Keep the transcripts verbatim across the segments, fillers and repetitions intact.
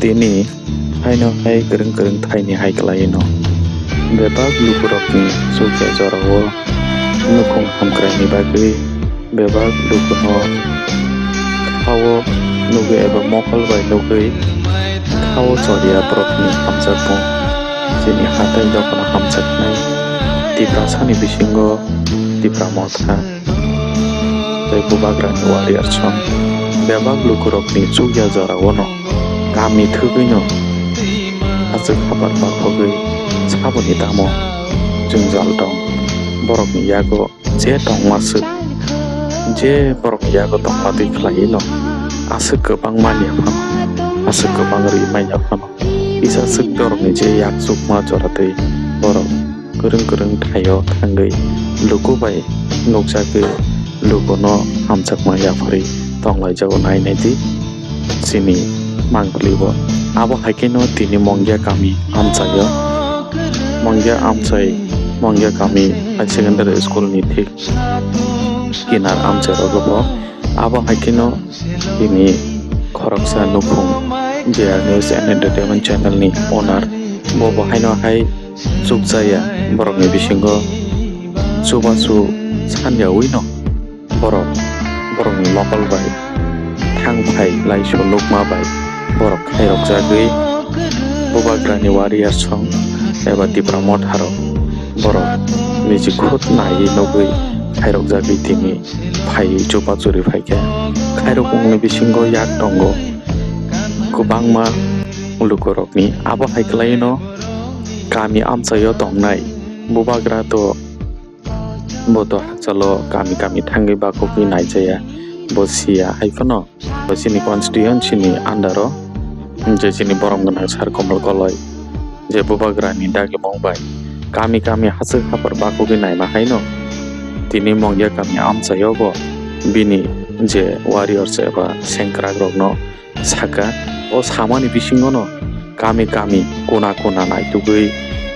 Tini haino hai kwrwng kwrwng thaini hai kwlai no. Bebak lukurokni chukya jorao nukhung hamkraini bagwi bebak lukuno khao nugwi eba mokol bai nugwi khao choriya borokni hamjakmung. Chini hatai dophano hamjaknai Tiprasani bisingo Tipra Motha tei Bubagrani warrior song bebak lukurokni chukya jorao no kami thwgwino hachwk habar bakhogwi saboni tamo jwngjal tong. Borokni yago je tongma swk, je borokni yago tongma twi khlaiwi no aswk kwbang manya phano, aswk kwbang ri manya phano, kisa swk borokni je yak chukma jora twi borok kwrwng kwrwng thaio thangwi luku bai nukjagwi lukuno hamjakma yapharwi tonglaijago nai nai di. Chini mangpili bo. Abo hai kheno tini Mongya kami amchaio. Mongya amchai, Mongya kami high secondary school ni thik kinar amchai rogo bo. Abo hai kheno tini khoroksa nukhung J R News and Entertainment channel ni owner. Bo bo haino hai chukjaya borokni bisingo chubachu sanyawi no. Borok, borokni mokol bai thang phai laisu nukma bai borok khairokjagwi Bubagrani warrior song eba Tipra Motharok borok niji khud naiwi nugwi khairokjagwi tini phaiwi chubachu ri phaikha. Khairokmungni bisingo yak tongo kwbangma lukurokni. Abo hai kwlaiwino kami amchaio tongnai Bubagra to Bo to hakchalo kami kami thangwi bakhukwi naijaya, bo siya hai phano. Bo chini constituency ni under o je chini borom gwnang Sir Komal Koloi je Bubagrani dagimung bai kami kami hachwk haphar bakhukwi naima haino tini Mongya kami amchaio bo bini je warriors eba sengkrak rokno saka, o samani bisingono kami kami, kuna kuna naitugwi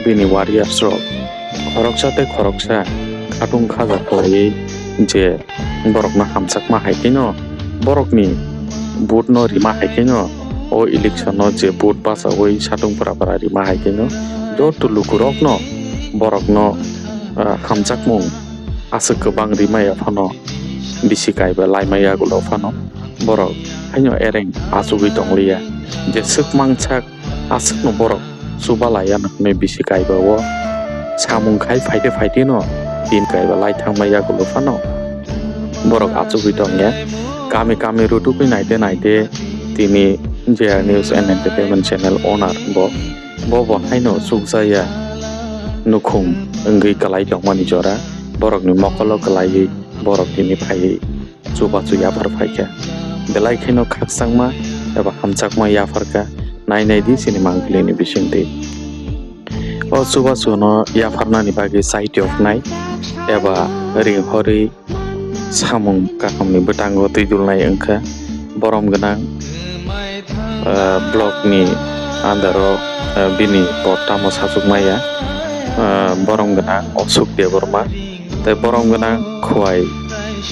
bini warriors rok khoroksa tei khoroksa khatung khaja khlaiwi je borokno hamjakma hai kheno, borokni vote no rima hai kheno, o election o je vote bachawi satung pura pura rima hai kheno, joto lukurokno borokno, ah, hamjakmung aswk kwbang rimaya phano, bisi kaiba laima yagulo phano borok haino ereng achugwi tongliya. Jeswk mangsak aswkno borok chuba laiya no hwnwi bisi kaiba o samung khai phaite phaite no tin kaiba lai thangma yagulo phano borok achugwi tongya. Kami kami rutugwi naite naite tini J R News and Entertainment channel owner bo, bo bo haino chukjaya nukhung wngwi kwlai tongmani jora borokni mokolo kwlaiwi borok tini phaiwi chubachu yaphar phaikha. Belai kheno khakchangma eba hamjakma yapharkha, nai nai di chini mangpili ni bisingtwi. O chubachu no yapharnani bagwi chai tiyoknai eba ring horwi samung kahamni bwtango twi dulnai wngkha. Borom gwnang, ah, block ni under o, ah, bini pod tamo sachuk maya, ah, borom gwnang Osuk Debbarma. Tei borom gwnang Khowai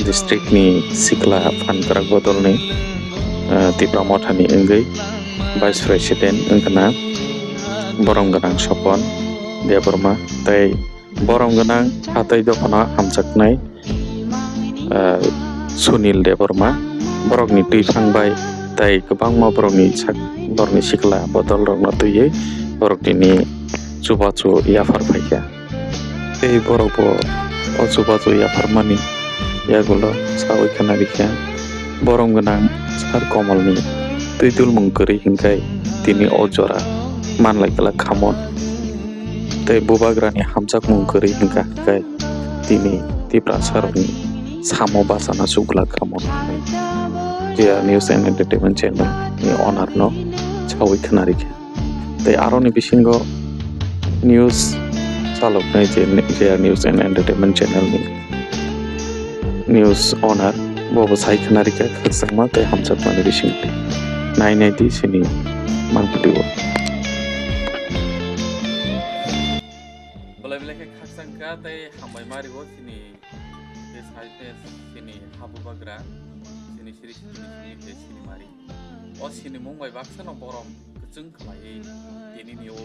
district ni sikla phan kwrak bodolni, ah, Tipra Mothani wngwi vice president wngkha na borom gwnang Sopon Debbarma. Tei borom gwnang hatai dophano hamjaknai, ah, Sunil Debbarma. Borokni twi thangbai tei kwbangma borokni sak, borokni sikla bodol rokno twiwi borok tini chubachu yaphar phaikha. Tei borok bo o chubachu yapharmani yagulo sawi khna rikha. Borom gwnang Sir Komalni twi dulmung kwrwi hinkhai tini o jora manlai kwlak khamon. Tei Bubagrani hamjakmung kwrwi hinkha hinkhai tini Tiprasarokni samo bachana chukla khamon hwnwi J R News and Entertainment channel ni owner no sawi khna rikha. Tei aroni bisingo news chaloknai je J R News and Entertainment channel ni news owner bo bo sai khna rikha khakchangma tei hamjakmani bisingtwi. Nai nai di chini mangpili o. Belai belai khe khakchangkha tei hambai mari o chini, chini ha Bubagra, chini siri siri chini sini mari. O sinimung bai baksano borom kwchwng khlaiwi tinini o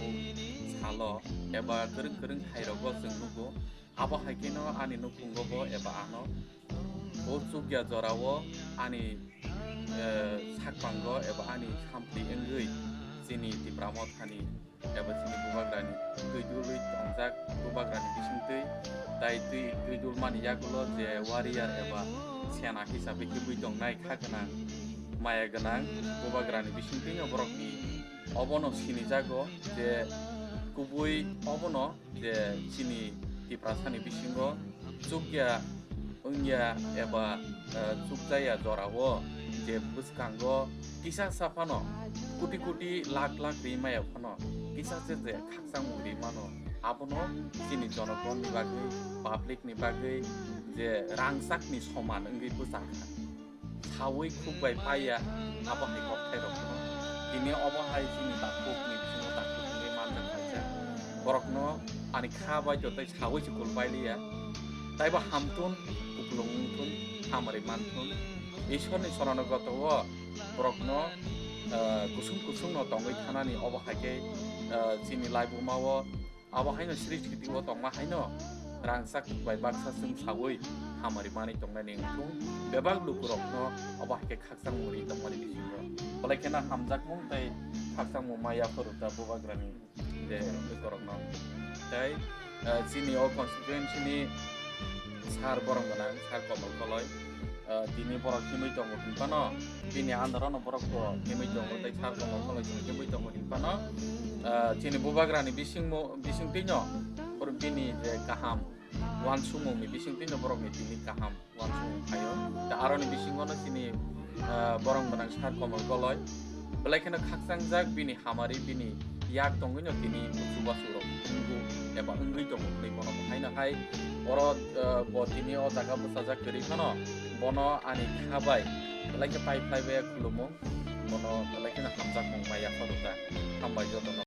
salo eba kwrwng kwrwng hairogo chwng nugo. Abo hai kheno ani nukhungo bo eba ano o chukya jorao ani, eh, sakpango eba ani sampli wngwi chini Tipra Mothani eba chini Bubagrani twi dulwi tongjak Bubagrani bisingtwi, tai twi, twi dulmani yagulo je warrior eba sena hisabe himwi tongnai kha gwnang, maya gwnang Bubagrani bisingtwino borokni obono sinijago je kubui obono je chini Tiprasani bisingo chukya wngya eba, eh, chukjaya jorao je bwskango kisa sa phano, koti koti lakh lakh ri maya phano kisa se je khakchangmung ri mano, abono chini jonogonni bagwi, public ni bagwi je rangchakni soman wngwi bwchakha. Sawi khuk bai paiya, abo hai kokthai rok no. Tini obo hai chini takhuk ni bisingo takhuk wngwi manjak kaisa. Borok no ani kha bai to tei sawi se kul pai liya. Taibo hamtun, kuplung wngtun, hamari mantun. Ishwar ni sorano goto o borok no, eh, kusung kusung no tongwi thanani obo hai khe, eh, chini laibuma o Abo haino srishti o tongma haino rangchak bai baksa chwng sawi hamari manwi tongnani wngthung, bebak lukurokno abo hai khe khakchangmung ri tongmani bisingo. Belai kheno hamjakmung tei khakchangmung ma yaphuru ta Bubagrani je lukurokno. Tei, eh, chini o constituency ni sir borok gwnang, sir Komol Koloi, ah, tini borok himwi tongo hinphano, bini under-o no borok bo himwi tongo, tei sir Komol Koloi chini himwi tongo hinphano, ah, chini Bubagrani bisingmo-, bisingtwino borok bini je kaham uansukmungni bisingtwino borokni tini kaham uansukmung phaio. Tei aroni bisingono chini, ah, borok gwnang sir Komol Koloi belai kheno khakchangjak bini hamari bini yak tongwino tini chubachu rok wngwi eba wngwi tongo hwnwi bono bo haino hai oro, eh, bo tini o jaga bwchajak kwrwi phano bono ani kha bai belai khe pai phlai bai khulumung, bono belai kheno hamjakmung ma yapharo ta. Hambai jotono.